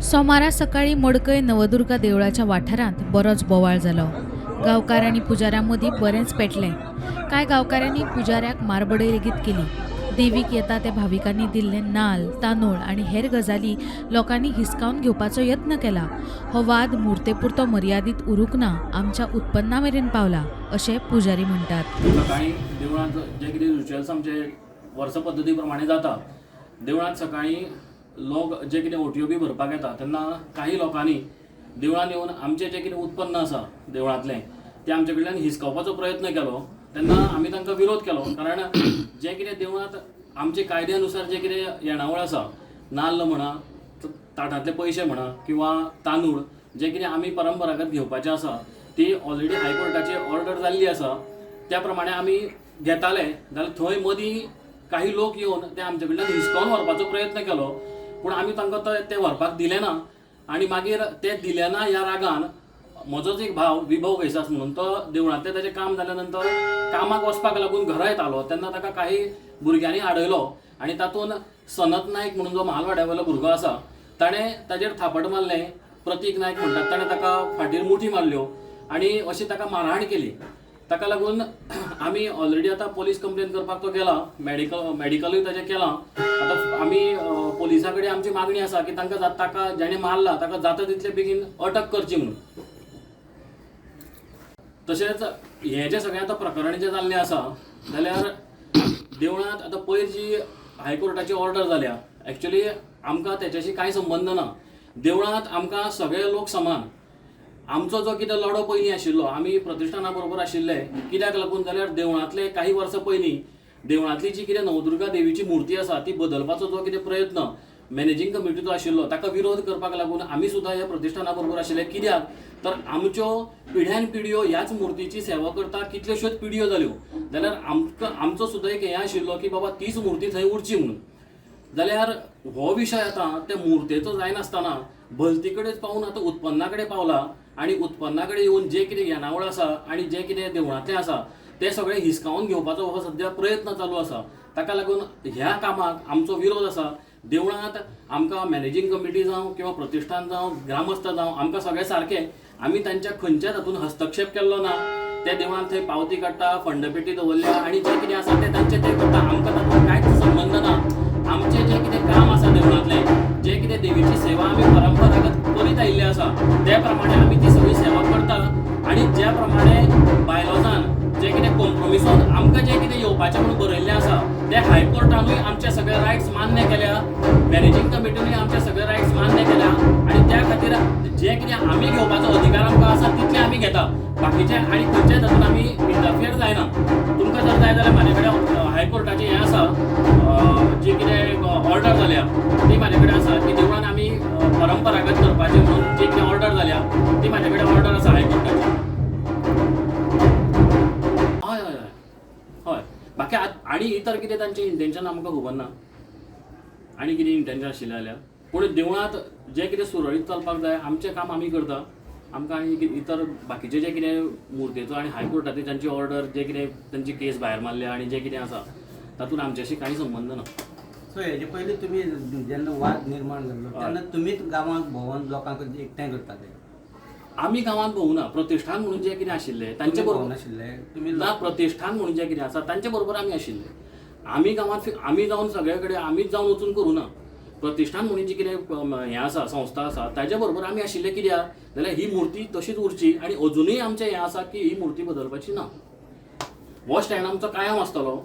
सोमारा सकाळीं मडकय नवदुर्गा देवळाच्या वाठारांत बरोच बोवाळ जालो. गांवकार आनी पुजाऱ्यां मदीं बरेंच पेटलें. कांय गांवकारांनी पुजाऱ्याक मारबडय लेगीत केली. देवीक येता ते भाविकांनी दिल्ले नाल, तांदूळ आनी हेर गजाली लोकांनी हिसकावन घेवपाचो यत्न केला. हो वाद मुर्तेपुरतो मर्यादीत उरूंक ना, आमच्या उत्पन्ना मेरेन पावला, अशें पुजारी म्हणटात. सकाळी देवळांत जे कितें रिच्युअल्स आमचे वर्स पद्दती प्रमाणे जाता, देवळांत सकाळी लोक जे कितें ओटयो बी भरपाक येता तेन्ना काही लोकांनी देवळांत येवन आमचें जें कितें उत्पन्न आसा देवळांतलें तें आमचे कडल्यान हिसकावपाचो प्रयत्न केलो. तेन्ना आमी तांकां विरोध केलो, कारण जें कितें देवळांत आमचे कायद्या नुसार जें कितें येणावळ आसा, नाल्ल म्हणा, ताटांतले पयशे म्हणा किंवा तांदूळ, जें कितें आमी परंपरागत घेवपाचें आसा ती ऑलरेडी हायकोर्टाची ऑर्डर जाल्ली आसा, त्या प्रमाणे आमी घेताले. जाल्यार थंय मदीं काही लोक येवन ते आमचे कडल्यान हिसकावन व्हरपाचो प्रयत्न केलो, पूण आमी तांकां ते व्हरपाक दिले ना. आनी मागीर ते दिले ना ह्या रागान म्हजोच एक भाव विभव घैसास म्हणून, तो देवळांतलें ताचें काम जाल्या नंतर कामाक वचपाक लागून घरा येतालो तेन्ना ताका काही भुरग्यांनी आडयलो आनी तातूंत सनत नायक म्हणून जो महालवाड्या वयलो भुरगो आसा ताणें ताजेर थापट मारलें. प्रतीक नायक म्हणटात ताणें ताका फाटीर मुठी मारल्यो आनी अशी ताका मारहाण केली. ताका लागून आमी ऑलरेडी आतां पोलीस कंप्लेन करपाक तो गेला, मेडिकलूय ताजें केलां. आतां आमी पोलिसा कडेन आमची मागणी आसा की तांकां ताका जेणें मारला ताका जाता तितले बेगीन अटक करची म्हणून. तशेंच हें जें सगळें आतां प्रकरण जें जाल्लें आसा जाल्यार देवळांत आतां पयर जी हायकोर्टाची ऑर्डर जाल्या, एक्चुली आमकां तेच्याशी कांय संबंद ना. देवळांत आमकां सगळे लोक समान. आमचो जो कितें लढो पयलीं आशिल्लो, आमी प्रतिश्ठाना बरोबर आशिल्ले, कित्याक लागून जाल्यार देवळांतले काही वर्सां पयलीं देवळांतली जी कितें नवदुर्गा देवीची मुर्ती आसा ती बदलपाचो जो कितें प्रयत्न मॅनेजींग कमिटीचो आशिल्लो ताका विरोध करपाक लागून आमी सुद्दां ह्या प्रतिश्ठाना बरोबर आशिल्ले. कित्याक तर आमच्यो पिढ्यान पिढयो ह्याच मुर्तीची सेवा करता, कितल्योश्योच पिढयो जाल्यो, जाल्यार आमकां आमचो सुद्दां एक हें आशिल्लो की बाबा तीच मुर्ती थंय उरची म्हणून. जाल्यार हो विशय आतां त्या मुर्तेचो जायनासतना भलती कडेन पावून आतां उत्पन्ना कडेन पावला आनी उत्पन्ना कडेन येवन जें कितें येणावळ आसा आनी जें कितें देवळांतलें आसा तें सगळें हिसकावन घेवपाचो हो सद्या प्रयत्न चालू आसा. ताका लागून ह्या कामाक आमचो विरोध आसा. देवळांत आमकां मॅनेजींग कमिटी जावं किंवा प्रतिश्ठान जावं, ग्रामस्थ जावं, आमकां सगळे सारके. आमी तांच्या खंयच्याच हातून हस्तक्षेप केल्लो ना. त्या देवळांत थंय पावती काडटा, फंडपेटी दवरल्या आनी जें कितें आसा तें तांचें तें करता. आमकां तातूंत कांयच संबंद ना. आमचें जें कितें काम आसा देवळांतलें, जें कितें देवीची सेवा आमी परंपरागत करीत आयिल्ले आसा त्या प्रमाणे आमी ती सगळी सेवा करता आनी ज्या प्रमाणे बायलॉजान जें कितें कॉम्प्रोमिसोन आमकां जें कितें येवपाचें म्हणून बरयल्लें आसा तें हायकोर्टानूय आमचे सगळे रायट्स मान्य केल्या, मॅनेजींग कमिटीनूय आमचे सगळे रायट्स मान्य केल्या आनी त्या खातीर जें कितें आमी घेवपाचो अधिकार आमकां आसा तितलें आमी घेता. बाकीचें आनी खंयच्याय तातूंत आमी इंटरफियर जायना. तुमकां जर जाय जाल्यार म्हाजे कडेन हायकोर्टाचें हें आसा, जी कितें ऑर्डर जाल्या ती म्हाजे कडेन आसा की देवळान आमी परंपरागत करपाचें म्हणून जी कितें ऑर्डर जाल्या ती म्हाजे कडेन ऑर्डर आसा हायकोर्टाची. हय हय हय हय. बाकी आनी इतर कितें तांचें इंटेंशन आमकां खबर ना, आनी कितें इंटेंशन आशिल्लें जाल्यार. पूण देवळांत जें कितें सुरळीत चलपाक जाय आमचें काम आमी करता. आमकां आनी इतर बाकीचें जें कितें मुर्तेचो आनी हायकोर्टाची तांची ऑर्डर जें कितें तांची केस भायर मारल्या आनी जें कितें आसा तातूंत आमच्याशी कांय संबंद ना. सो हेजे पयलीं तुमी जेन्ना वाद निर्माण जाल्लो तेन्ना तुमीच गांवांत भोंवन लोकांक एकठांय करताले? आमी गांवांत भोंवना. प्रतिश्ठान म्हणून जें कितें आशिल्लें तांचे बरोबर भोंवनाशिल्ले तुमी? ना, प्रतिश्ठान म्हणून जें कितें आसा तांचे बरोबर आमी आशिल्ले. आमी गांवांत आमी जावन सगळे कडेन आमीच जावन वचून करूं ना. प्रतिश्ठान म्हणून जी कितें हें आसा, संस्था आसा, ताजे बरोबर आमी आशिल्ले. कित्याक जाल्यार ही मुर्ती तशीच उरची आनी अजुनूय आमचें हें आसा की ही मुर्ती बदलपाची ना. हो स्टँड आमचो कायम आसतलो.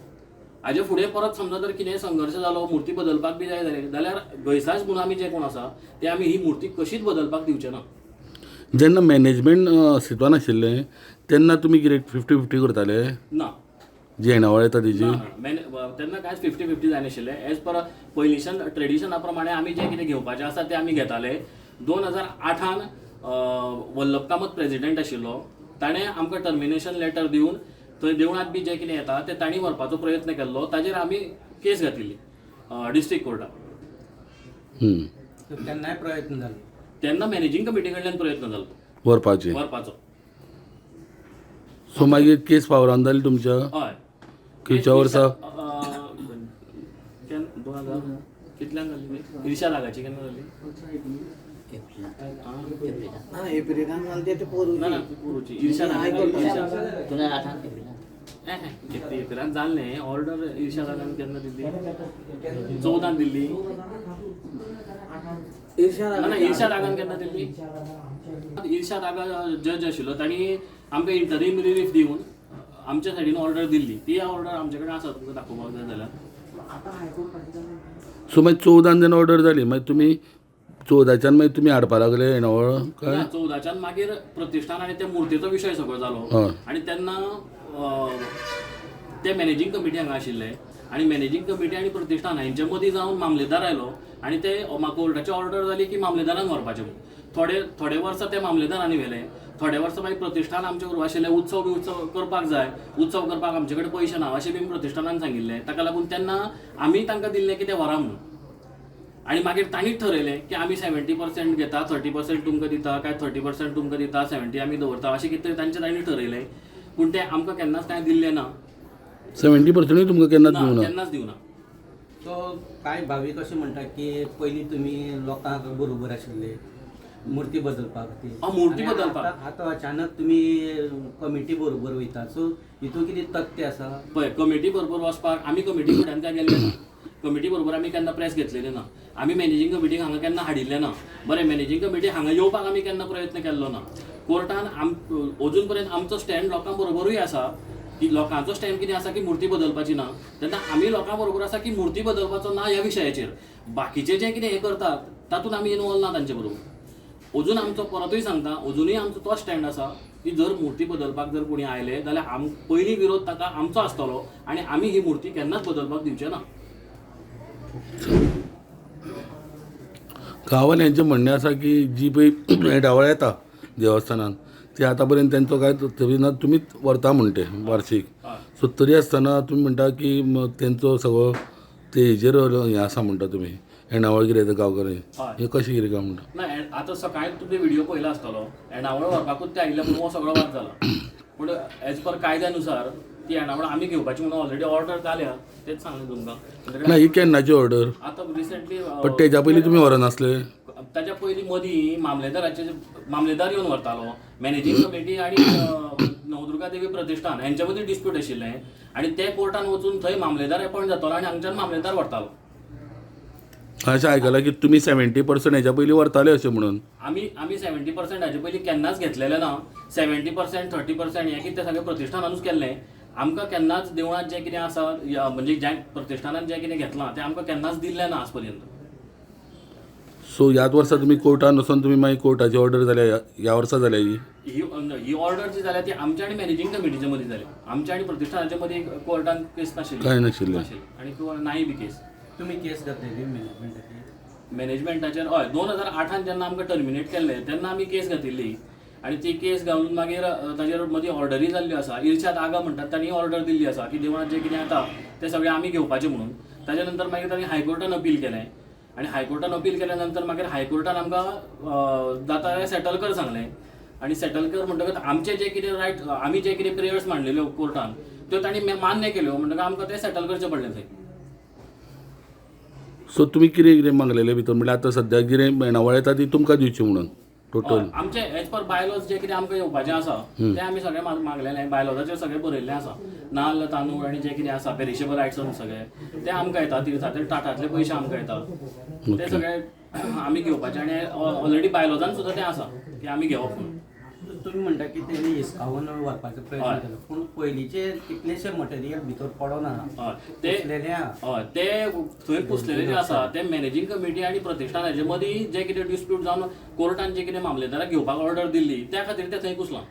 हाजे फुडें परत समजा जर कितेंय संघर्श जालो, मुर्ती बदलपाक बी जाय जालें जाल्यार घैसास म्हणून आमी जे कोण आसा ते आमी ही मुर्ती कशीच बदलपाक दिवचे ना. जेन्ना मॅनेजमेंट अस्तित्वान आशिल्लें तेन्ना तुमी कितें 50-50 करताले? ना. जी येणावळ येता तेजी? ना, तेन्ना कांयच 50-50 जायनाशिल्लें. एज पर पयलींच्यान ट्रेडिशना प्रमाणे आमी जें कितें घेवपाचें आसा तें आमी घेताले. 2008 वल्लभ कामत प्रेजिडेंट आशिल्लो, ताणें आमकां टर्मिनेशन लेटर दिवन थंय देवळांत बी जें कितें येता तें तांणी व्हरपाचो प्रयत्न केल्लो. ताजेर आमी केस घातिल्ली डिस्ट्रिक्ट कोर्टात. तेन्नाय प्रयत्न जालो? तेन्ना मॅनेजींग कमिटी कडल्यान प्रयत्न जालो व्हरपाचे. व्हरपाचो. सो मागीर केस पावरान जाली तुमच्या? हय. खंयच्या वर्सा? 2000 कितल्यान जाली? ईर्षा लागाची केन्ना जाली? ना, एप्रिलान जालें तें पोरूं. ना ना, पोरूची ईर्षा. 2008 एप्रिलान. एप्रिलान जाल्लें. ऑर्डर ईर्षा जाल्यान केन्ना दिल्ली? 14 दिल्ली. ईर्षा. ना ना, ईर्षा दागान केन्ना दिल्ली? ईर्षा दागा जज आशिल्लो, तांणी आमकां इंटरीम रिलीफ दिवन आमच्या सायडीन ऑर्डर दिल्ली. ती ऑर्डर आमचे कडेन आसा, तुमकां दाखोवपाक जाय जाल्यार. सो मागीर 14 जेन्ना ऑर्डर जाली, मागीर तुमी 14च्यान मागीर तुमी हाडपा लागले येणावळ काय? ना, 14च्यान मागीर प्रतिष्ठान आनी त्या मुर्तीचो विशय सगळो जालो. आनी तेन्ना ते मॅनेजींग कमिटी हांगा आशिल्ले आनी मॅनेजींग कमिटी आनी प्रतिष्ठान हेंच्या मदीं जावन मामलेदार आयलो आनी ते कोर्टाची ऑर्डर जाली की मामलेदारान व्हरपाचें म्हणून. थोडे थोडे वर्सां ते मामलेदारांनी व्हेले, थोडे वर्सां मागीर प्रतिष्ठान आमचे बरोबर आशिल्लें. उत्सव बी उत्सव करपाक जाय, उत्सव करपाक आमचे कडेन पयशे ना अशें बी प्रतिष्ठानान सांगिल्लें. ताका लागून तेन्ना आमी तांकां दिल्लें की ते व्हरा म्हणून. आनी मागीर तांणीच ठरयलें की आमी 70% घेता, 30% तुमकां दिता, काय 30% तुमकां दिता, 70 आमी दवरता, अशें कितें तरी तांचें तांणी ठरयलें. पूण तें आमकां केन्नाच कांय दिल्लें ना. 70%ूय तुमकां केन्नाच ना, दिवना? केन्नाच दिवना. सो कांय भावीक अशें म्हणटा की पयलीं तुमी लोकांक बरोबर आशिल्ले मुर्ती बदलपा खातीर. हय, मुर्ती आनी बदलपाक. आतां अचानक तुमी कमिटी बरोबर वयता, सो हितून कितें तथ्य आसा? पळय, कमिटी बरोबर वचपाक आमी कमिटी फुड्यान काय गेल्ले ना. कमिटी बरोबर आमी केन्ना प्रेस घेतलेले ना. आमी मॅनेजींग कमिटीक हांगा केन्ना हाडिल्लें ना. बरें, मॅनेजींग कमिटी हांगा येवपाक आमी केन्ना प्रयत्न केल्लो ना. कोर्टान आम अजून पर्यंत आमचो स्टँड लोकां बरोबरूय आसा की लोकांचो स्टँड कितें आसा की मुर्ती बदलपाची ना, तेन्ना आमी लोकां बरोबर आसा की मुर्ती बदलपाचो ना ह्या विशयाचेर. बाकीचे जे कितें हें करतात तातूंत आमी इनवॉल्व ना तांचे बरोबर. अजून आमचो, परतूय सांगता, अजुनूय आमचो तोच स्टँड आसा की जर मुर्ती बदलपाक जर कोणी आयले जाल्यार आम पयलीं विरोध ताका आमचो आसतलो आनी आमी ही मुर्ती केन्नाच बदलपाक दिवचे ना. गांवांत म्हणणें आसा की जी पळय येणावळ येता देवस्थानान ती आतां पर्यंत तेंचो कांय तरी ना, तुमीच व्हरता म्हणटे वार्षीक. सो तरी आसतना तुमी म्हणटा की तेंचो सगळो ते हेजेर हें आसा म्हणटा तुमी, येणावळ कितें येता गांवकरी. हें कशें कितें काय म्हणटा? ना, आतां सकाळी तुमी व्हिडिओ पळयला आसतलो. येणावळ व्हरपाकूच ते आयिल्ले म्हणून हो सगळो वाद जाला. पूण एज पर कायद्यानुसार ती येणावळ आमी घेवपाची म्हणून ऑलरेडी ऑर्डर जाल्या, तेच सांगलें तुमकां. ना, ही केन्नाची ऑर्डर? आतां रिसेंटली. पण तेज्या पयलीं तुमी व्हरनासले? ताच्या पयलीं मदीं मामलेदाराचे, मामलेदार येवन व्हरतालो. मॅनेजींग कमिटी आनी नवदुर्गा देवी प्रतिष्ठान हेंच्या मदीं डिस्प्यूट आशिल्लें आनी ते कोर्टान वचून थंय मामलेदार एपॉयंट जातालो आनी हांगच्यान मामलेदार व्हरतालो. अशें आयकलां की तुमी 70% हेज्या पयलीं व्हरताले अशें म्हणून. आमी आमी 70% हाजे पयलीं केन्नाच घेतलेलें ना. 70%, 30% हें कितें सगळें प्रतिष्ठानानूच केल्लें. आमकां केन्नाच देवळांत जें कितें आसा या म्हणजे ज्या प्रतिष्ठानान जें कितें घेतलां तें आमकां केन्नाच दिल्लें ना आज पर्यंत. सो ह्याच वर्सा तुमी कोर्टान वचोन तुमी मागीर कोर्टाची ऑर्डर जाल्या, ह्या वर्सा जाल्या ही? ही ही ऑर्डर जी जाल्या ती आमच्या आनी मॅनेजींग कमिटीच्या मदीं जाली. आमच्या आनी प्रतिष्ठानाच्या मदीं कोर्टान केस नाशिल्ली. कांय नाशिल्लें. नाशिल्ली आनी किंवा नाय बी केस. तुमी केस घातलेली मॅनेजमेंटाचेर? मॅनेजमेंटाचेर हय, 2008 जेन्ना आमकां टर्मिनेट केल्लें तेन्ना आमी केस घातिल्ली आनी ती केस घालून मागीर ताजेर मदीं ऑर्डरी जाल्ल्यो आसा. इर्शाद आगा म्हणटात तांणी ऑर्डर दिल्ली आसा की देवळांत जें कितें येता तें सगळें आमी घेवपाचें म्हणून. ताच्या नंतर मागीर तांणी हायकोर्टान अपील केलें आनी हायकोर्टान अपील केल्या नंतर मागीर हायकोर्टान आमकां जाता जाल्यार सेटल कर सांगलें आनी सेटल कर म्हणटकच आमचे जे कितें रायट, आमी जे कितें प्रेयर्स मांडलेल्यो कोर्टान त्यो तांणी मान्य केल्यो, म्हणटकच आमकां तें सेटल करचें पडलें थंय. सो तुमी कितें कितें मागलेलें भितर, म्हणल्यार आतां सद्याक कितें येणावळ येता ती तुमकां दिवची म्हणून टोटल? हय, आमचे एज पर बायलॉज जे कितें आमकां येवपाचें आसा तें आमी सगळें मागलेलें. बायलॉजाचेर सगळें बरयल्लें आसा. नाल्ल, तांदूळ आनी जें कितें आसा पेरिशेबल आयटम्स सगळे ते आमकां येता. तिर्थांतले ताटांतले पयशे आमकां येता, ते सगळे आमी घेवपाचे आनी ऑलरेडी बायलॉजान सुद्दां तें आसा की आमी घेवप म्हणून. तुमी म्हणटा की तेणी हिसकावन व्हरपाचो प्रयत्न केलो, पूण पयलींचे कितलेशे मटेरियल भितर पडोना. हय, ते कुसलेलें आहा. हय, ते थंय पुसलेले जे आसा ते मॅनेजींग कमिटी आनी प्रतिष्ठान हाजे मदीं जे कितें डिस्प्यूट जावन कोर्टान जे कितें मामलेदाराक घेवपाक ऑर्डर दिल्ली त्या खातीर ते थंय कुसलां.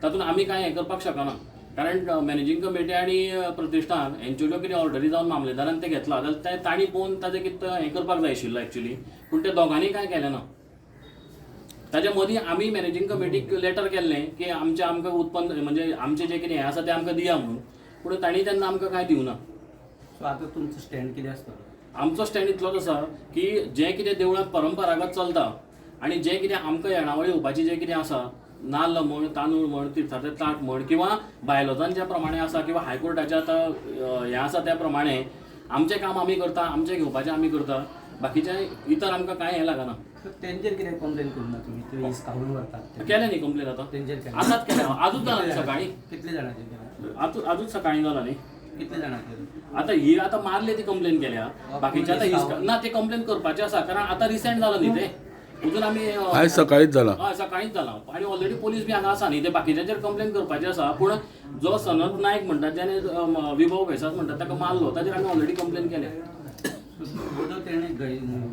तातूंत आमी कांय हें करपाक शकना, कारण मॅनेजींग कमिटी आनी प्रतिष्ठान हेंच्यो ज्यो कितें ऑर्डरी जावन मामलेदारान तें घेतलां जाल्यार तें तांणी पळोवन ताजें कितें हें करपाक जाय आशिल्लें एक्चुली, पूण ते दोगांनी कांय केलें ना. ताच्या मदीं आमी मॅनेजींग कमिटीक लेटर केल्लें की आमचें आमकां उत्पन्न म्हणजे आमचें जें कितें हें आसा तें आमकां दिया म्हणून, पूण तांणी तेन्ना आमकां कांय दिवना. सो आतां तुमचो स्टँड कितें आसतलो? आमचो स्टँड इतलोच आसा की जें कितें देवळांत परंपरागत चलता आनी जें कितें आमकां येणावळ येवपाची जें कितें आसा, नाल्ल म्हण, तांदूळ म्हण, तिर्थाचें ताट म्हण, किंवा बायलोजान ज्या प्रमाणे आसा किंवा हायकोर्टाचें आतां हें आसा त्या प्रमाणे आमचें काम आमी करता, आमचें घेवपाचें आमी करता, बाकीचें इतर आमकां कांय हें लागना. तेंचेर कितें कंप्लेन करूं ना तुमी ते हिसकावून व्हरतात ते. केलें न्ही कंप्लेन आतां. तेंचेर केलें. आतांच केलें, आजूच जाला न्ही सकाळीं. कितले जाणांचेर केलां? आजूच आजूच सकाळीं जाला न्ही. कितले जाणांचेर? आतां ही आतां मारले ती कंप्लेन केल्या, बाकीचे आतां ना ते कंप्लेन करपाचे आसा, कारण आतां रिसेंट जाला न्ही ते, अजून आमी आयज सकाळींच जाला. हय, सकाळींच जाला आनी ऑलरेडी पोलीस बी हांगा आसा न्ही, ते बाकीच्यांचेर कंप्लेन करपाचे आसा. पूण जो सनत नायक म्हणटा, ज्याने विभव भेसास म्हणटा ताका मारलो, ताचेर आमी ऑलरेडी कंप्लेन केल्या. गोदो तेणें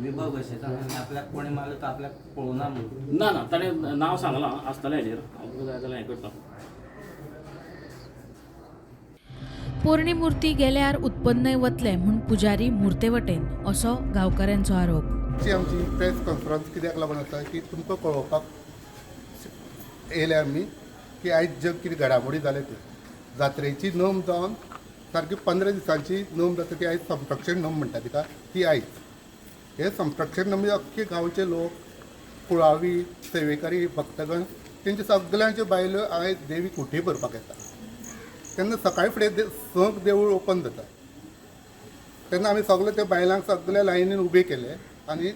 विभव घशेता आपल्याक कोणें मारलो तो आपल्याक पळोवना म्हणून. ना ना, ताणें नांव सांगलां आसतलें हेजेर, हांव तुका जाय जाल्यार हें करता. पोरणी मूर्ती गेल्यार उत्पन्नय वतलें म्हूण पुजारी मुर्ते वटेन, असो गांवकारांचो आरोप. ची आमची प्रेस कॉन्फरन्स कित्याक लागून आसा की तुमकां कळोवपाक येयल्या आमी की आयज ज्यो कितें घडामोडी जाल्या त्यो जात्रेची नोंद जावन सारकी 15 दिसांची नोंद जाता ती आयज संरक्षण नोंद म्हणटा तिका, ती आयज हे संरक्षण नोंद अख्खे गांवचे लोक, कुळावी, सेवेकारी, भक्तगण तेंचे सगल्यांच्यो बायलो आयज देवी कुटी भरपाक येता. तेन्ना सकाळी फुडें 6 देवूळ ओपन जाता तेन्ना आमी सगळे त्या बायलांक सगल्या लायनीन उबे केले आनी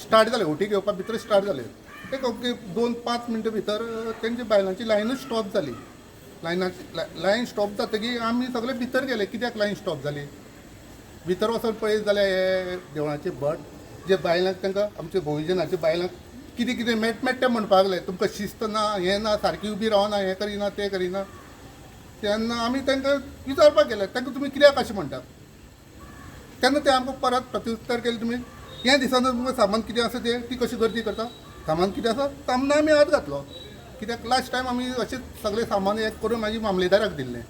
स्टार्ट जालें उटी घेवपा भितर स्टार्ट जालें. एक अवघी 2-5 मिनटां भितर तेंची बायलांची लायनूच स्टॉप जाली. लायनाची लायन स्टॉप जातकीर आमी सगळे भितर गेले. कित्याक लायन स्टॉप जाली? भितर वचून पळयत जाल्यार हे देवळाचे भट जे बायलांक तांकां आमच्या भोवजनाच्या बायलांक कितें कितें मेटमेट्टें म्हणपाक लागले, तुमकां शिस्त ना, हें ना, सारकी उबी रावना, हें करिना तें करिना. तेन्ना आमी तांकां विचारपाक गेले, तांकां तुमी कित्याक अशें म्हणटात? तेन्ना ते आमकां परत प्रत्युत्तर केलें, तुमी हें दिसना तुमकां सामान कितें आसा तें, ती कशी गर्दी करता, सामान कितें आसा सामना आमी हात घातलो. कित्याक लास्ट टायम आमी अशेंच सगळें सामान एक करून मागीर मामलेदाराक दिल्लें,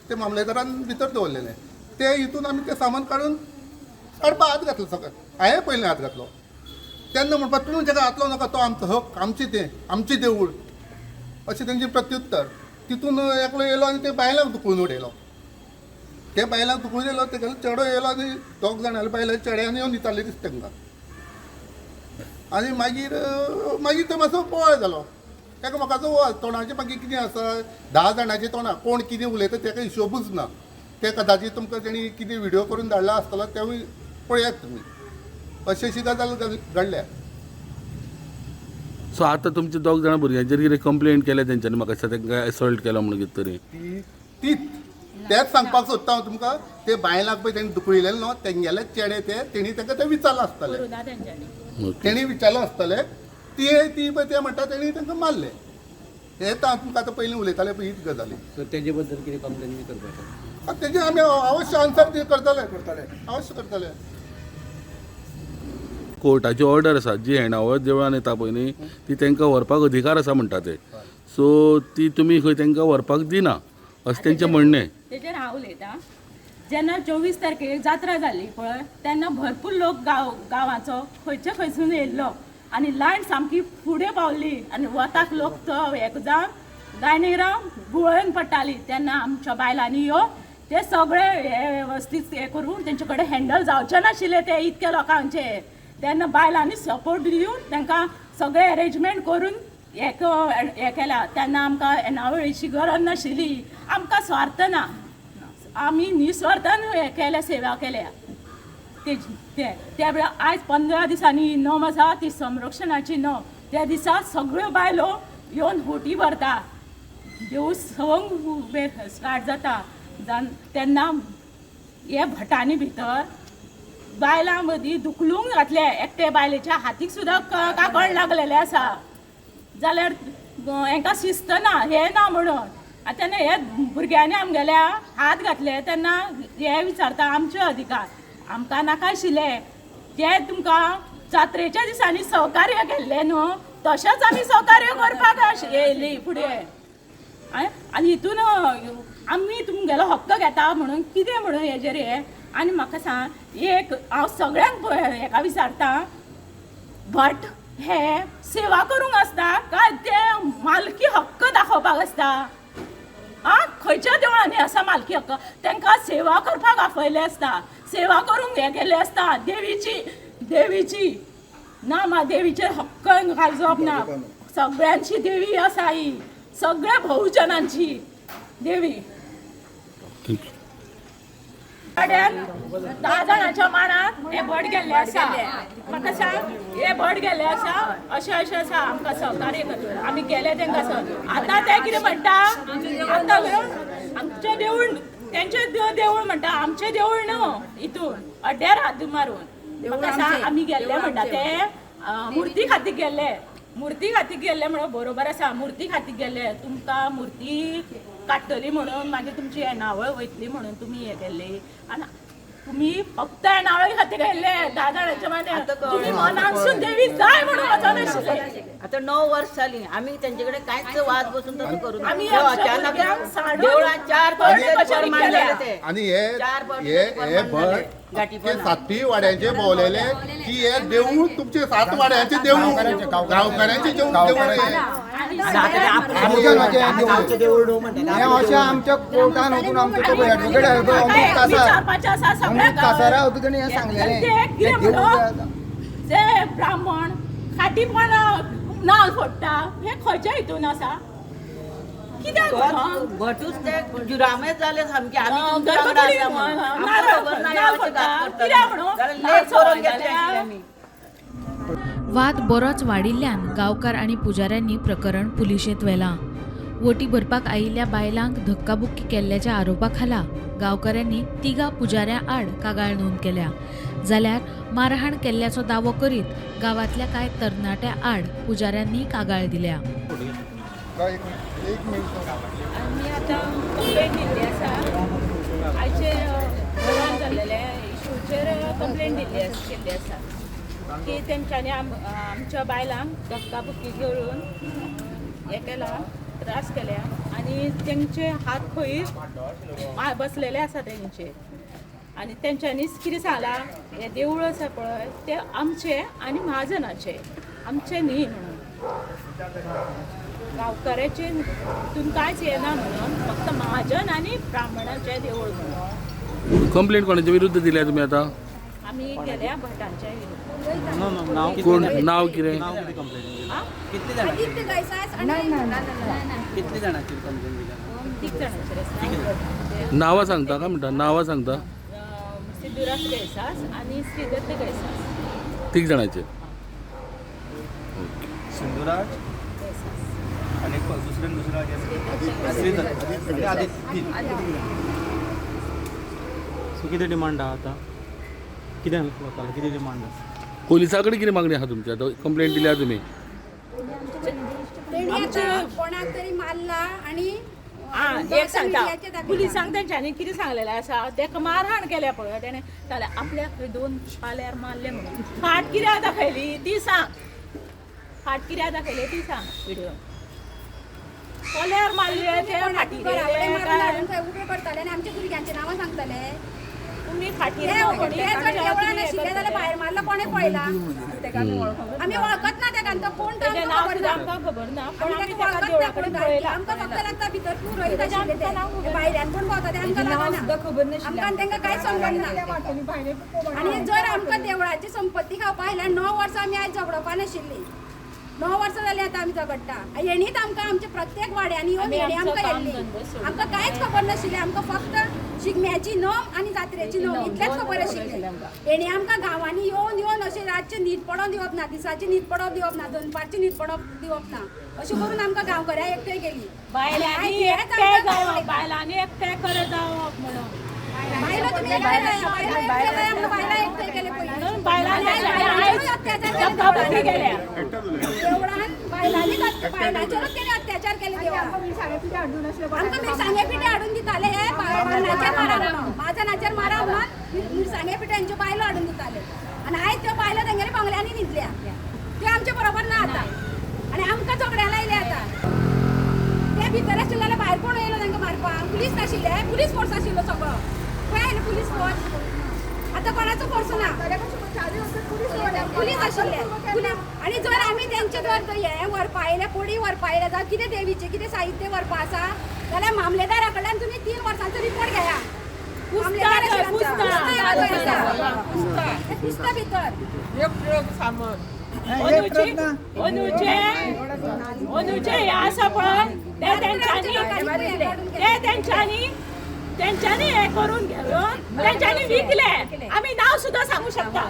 तें मामलेदारान भितर दवरलेलें, ते हितून आमी तें सामान काडून काडपाक हात घातलो. सगळें हांवें पयलीं हात घातलो. तेन्ना म्हणपाक तुमी ताका हातलो नाका, तो आमचो हक, आमचें तें, आमचें देवूळ, अशें तेंचें प्रत्युत्तर. तितून एकलो येयलो आनी ते बायलांक धुकलून उडयलो. ते बायलांक धुकलून येयलो, तेगेलो चेडो येयलो आनी दोग जाणांले बायलां चेड्यान येवन दिताले दिसता तांकां. आनी मागीर मागीर तो मातसो बोवाळ जालो. एकामेकाचो बोवाळ, तोंडाचें मागीर कितें आसा, 10 जाणांचें तोंडां, कोण कितें उलयता तेका हिशोबूच ना. ते कदाचीत तुमकां तेणी कितें व्हिडियो करून धाडला आसतलो तेवूय पळयात तुमी. अशी अशी गजाल घडल्या. सो आतां तुमच्या दोग जाणां भुरग्यांचेर कितें कंप्लेन केल्या तेंच्यांनी, म्हाका दिसता तांकां एसॉल्ट केला म्हणून कितें तरी. ती तीच तेंच सांगपाक सोदता हांव तुमकां. ते बायलांक पळय तेणी दुखयलेलें न्हू, तेंगेले चेडे ते तेणी तांकां तें विचारलां आसतलें, तेणी विचारलां आसतलें, ती पळय ते म्हणटा तेणी तांकां मारलें. हें तर हांव तुमकां आतां पयलीं उलयतालें पळय हीच गजाली. सो तेजे बद्दल कितें कंप्लेन बी करपाचें? तेजें आमी अवश्य आन्सर ते करतले, अवश्य करतले. कोर्टाची ऑर्डर आसा, जी येणावळ देवळान येता पळय न्ही, ती तांकां व्हरपाक अधिकार आसा म्हणटा ते. सो ती तुमी खंय तांकां व्हरपाक दिना अशें तेंचें म्हणणें. तेजेर हांव उलयतां. जेन्ना 24 तारखेक जात्रा जाल्ली पळय तेन्ना भरपूर लोक गांवाचो खंयचे खंयसून येयल्लो आनी लायन सामकी फुडें पावली आनी वताक लोक तो एक जावन लायनी रावन गुळोवन पडटाली. तेन्ना आमच्या बायलांनी यो ते सगळे हे वेवस्थीत हे करून तेंचे कडेन हँडल जावचे नाशिल्ले ते इतके लोकांचे. तेन्ना बायलांनी सपोर्ट दिवन तांकां सगळें एरेंजमेंट करून हें केलां. तेन्ना आमकां येणावळीची गरज नाशिल्ली, आमकां स्वार्थ ना, आमी निस्वार्थान हें केल्या, सेवा केल्या. ते त्या वेळार आयज 15 दिसांनी नोम आसा, ती संरक्षणाची नोम. त्या दिसा सगळ्यो बायलो येवन होटी भरता, देवूळ 6 स्टार्ट जाता. तेन्ना हे भटांनी भितर बायलां मदीं धुकलूंक घातले, एकटे बायलेच्या हातीक सुद्दां काकण लागलेलें आसा. जाल्यार हेंकां शिस्त ना, हें ना म्हणून आनी तेन्ना हे भुरग्यांनी आमगेल्या हात घातले तेन्ना हे विचारता आमचे अधिकार आमकां नाका आशिल्ले, ते तुमकां जात्रेच्या दिसांनी सहकार्य केल्लें न्हू, तशेंच आमी सहकार्य करपाक येयली फुडें. आनी हितून आमी तुमगेलो हक्क घेता म्हणून कितें म्हणून हेजेर हें. आनी म्हाका सांग एक हांव सगळ्यांक हेका विचारता, भट हे सेवा करूंक आसता काय ते मालकी हक्क दाखोवपाक आसता? आं, खंयच्या देवळांनी आसा मालकी हक्क? तांकां सेवा करपाक आपयलें आसता, सेवा करूंक हें केल्लें आसता. देवीची देवीची ना मा देवीचेर हक्क घालप ना, सगळ्यांची देवी आसा ही, सगळ्या बहुजनांची देवी. Thank you. 10 जाणांच्या मानात हे भट गेल्ले आसा. म्हाका सांग, हे भट गेल्ले आसा, अशें अशें आसा, आमकां सहकार्य कर, आमी गेले तांकां सर. आतां ते कितें म्हणटा, आतां आमचें देवूळ, तेंचें देवूळ म्हणटा, आमचें देवूळ न्हू, हितून अड्ड्यार हात मारून. म्हाका सांग, आमी गेल्ले म्हणटा ते मुर्ती खातीर गेल्ले, मुर्ती खातीर गेल्ले म्हणून बरोबर आसा, मुर्ती खातीर गेल्ले, तुमकां मुर्ती काडटली म्हणून मागीर तुमची येणावळ वयतली म्हणून तुमी हे केल्ली. आनी तुमी फक्त येणावळी खातीर गेल्ले 10 जाणांच्या माने, तुमी मनांसून देवी जाय म्हणून वचनाशिल्ले. आतां 9 वर्स जाली आमी तेंचे कडेन कांयच वाद बसून तसो करूं आमी अचानक देवळान 4 फावटी जाले ते. आनी हे हे भट सातय वाड्यांचे भोवलेले की हे देवूळ तुमचे 7 वाड्यांचे देवूळ, गांवकारांचे देवूळ. अशें आमच्या कोर्टान वचून आमचे तो एडवोकेट अमृत कासार, अमृत कासारा होतो तेणी हें सांगलेलें जे ब्राह्मण खाटीपण नाल फोडटा, हे खंयच्या हितून आसा? कित्याक भटूच ते जुरामे जाले सामके. आमी वाद बरोच वाडिल्ल्यान गांवकार आनी पुजाऱ्यांनी प्रकरण पुलिशेंत व्हेलां. वोटी भरपाक आयिल्ल्या बायलांक धक्काबुक्की केल्ल्याच्या आरोपा खाला गांवकारांनी 3 पुजाऱ्यां आड कागाळ नोंद केल्या. जाल्यार मारहाण केल्ल्याचो दावो करीत गांवांतल्या कांय तरणाट्या आड पुजाऱ्यांनी कागाळ दिल्या. आमी आतां कंप्लेन दिल्ली आसा, आयचे गोवान जाल्लेले इशूचेर कंप्लेन दिल्ली केल्ली आसा की तेंच्यांनी आमच्या बायलांक धक्काबुक्की करून हें केला, त्रास केल्या आनी तेंचे हात खंय बसलेले आसा तेंचे. आनी तेंच्यांनीच कितें सांगलां, हें देवूळ आसा पळय तें आमचें आनी म्हाजनाचें, आमचें न्ही म्हणून, गांवकाराचें हितून कांयच येना म्हणून, फक्त महाजन आनी ब्राह्मणाचें देवूळ म्हणून. कंप्लेंट कोणाच्या विरुद्ध दिल्या तुमी आतां? आमी केल्या भटांच्या विरुद्ध. कोण नाव कितें? कितले जाणांचेर कंप्लेन दिल्या? 3 जाणांचेर आसा. नांवां सांगता काय म्हणटा? नांवां सांगता? सिद्धुराज गैसास आनी श्रीदत्त गैसास. 3 जाणांचेर. सिंधुराज आणि दुसरे दुसरा श्रीदत्त आदित्य. सो कितें डिमांड आहा आतां? कितें वतालें, कितें डिमांड आसा? पोलिसा कडेन कितें मागणी आहा तुमची? आतां कंप्लेंट दिल्या तुमी? कोणाक तरी मारला आनी एक सांगता, पुलिसांक तेंच्यांनी कितें सांगलेलें आसा, तेका मारहाण केल्या पळय तेणें, जाल्यार आपल्याक खंय 2 पाल्यार मारले म्हणून फाट कित्याक दाखयली ती सांग, फाट कित्याक दाखयली ती सांग. व्हिडिओ कोल्यार मारले ते फाटीर उबे करताले आनी आमच्या भुरग्यांची नांवां सांगताले. तुमी फाटीर नाशिल्ले जाल्यार भायर मारला कोणें पळयला? आमी वळखत ना तेका, तो कोण तो आमकां खबर ना, पण आमी तेका देवळा कडेन पळयला. आमकां फक्त लागता भितर पुरोहीत आशिल्ले ते, भायल्यान कोण भोंवता ते आमकां लागना, आमकां तांकां कांय संबंद ना. आनी जर आमकां देवळाची संपत्ती खावपा आयल्यार 9 वर्सां आमी आयज झगडोवपा नाशिल्ली, 9 वर्सां जालीं आतां आमी झगडटा. हेणीच आमकां आमच्या प्रत्येक वाड्यांनी येवन हेणी आमकां येल्ली, आमकां कांयच खबर नाशिल्लें. आमकां फक्त शिगम्याची नोम आनी जात्रेची नोम इतलेंच खबर आशिल्लें. हेणी आमकां गांवांनी येवन येवन अशें रातचें न्हीद पडोवन दिवप ना, दिसाची न्हीद पडोवन दिवप ना, दनपारची न्हीद पडोवन दिवप ना, अशें करून आमकां गांवकऱ्या एकठांय केली. बायलांनी एकठांय जावप, बायलांनी एकठांय करत जावप म्हणून. बायलो तुमी एकठांय जाया, बायलो एकठांय जाया म्हणून बायलां एकठांय केले पयलीं. बायलांनी धक्काबुक्की केल्या देवळान, बायलांनीच बायलांचेरूच तेणी अत्याचार केले देवळान. आमकां मिरसांगे पिठे हाडून दिताले, हे बाणाचेर मारा म्हणून, म्हाजनाचेर मारा म्हणून मिरसांगे पिठ्यांच्यो बायलो हाडून दिताले. आनी आयज त्यो बायलो तेंगेले बंगल्यांनी न्हिदल्या, त्यो आमचे बरोबर ना आतां आनी आमकां झगड्या लायले आतां. ते भितर आशिल्ले जाल्यार भायर कोण येयलो तांकां मारपाक? पुलीस नाशिल्ले, पुलीस फोर्स आशिल्लो सगळो. खंय आयलो पुलीस फोर्स? आतां कोणाचो फोर्स ना, पुलीस आशिल्ले. आनी जर आमी तेंचे जर हें व्हरपा आयले, पोडी व्हरपा आयले जावं कितें देवीचें कितें साहित्य व्हरपा आसा जाल्यार मामलेदारा कडल्यान तुमी 3 वर्सांचो रिपोर्ट घेया. पुस्ता भितर अंदूचे हे आसा पळय ते तेंच्यांनी तेंच्यांनी हें करून घेवन तेंच्यांनी विकले. आमी नांव सुद्दां सांगू शकता.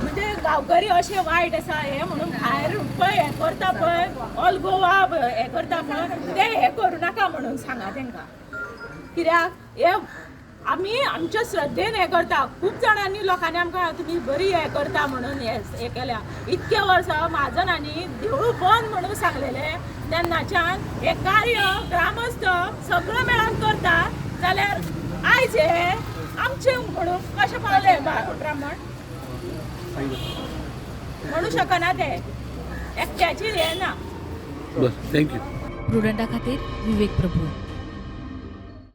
म्हणजे गांवकरी अशे वायट आसा हे म्हणून भायर पळय हें करता पळय, ऑल गोवा हें करता पळय, ते हें करूं नाका म्हणून सांगा तेंकां. कित्याक हे आमी आमच्या श्रद्धेन हें करता. खूब जाणांनी लोकांनी आमकां तुमी बरी हें करता म्हणून हें केल्या. इतके वर्सां म्हाजनांनी देवूळ बंद म्हणून सांगलेलें, तेन्नाच्यान हें कार्य ग्रामस्थ सगळो मेळोन करता. जाल्यार आयज हे आमचें म्हणून कशें पावले ब्राह्मण म्हणू शकना, ते एकट्याची हें ना. बस, thank you. प्रुडंटा खातीर विवेक प्रभू.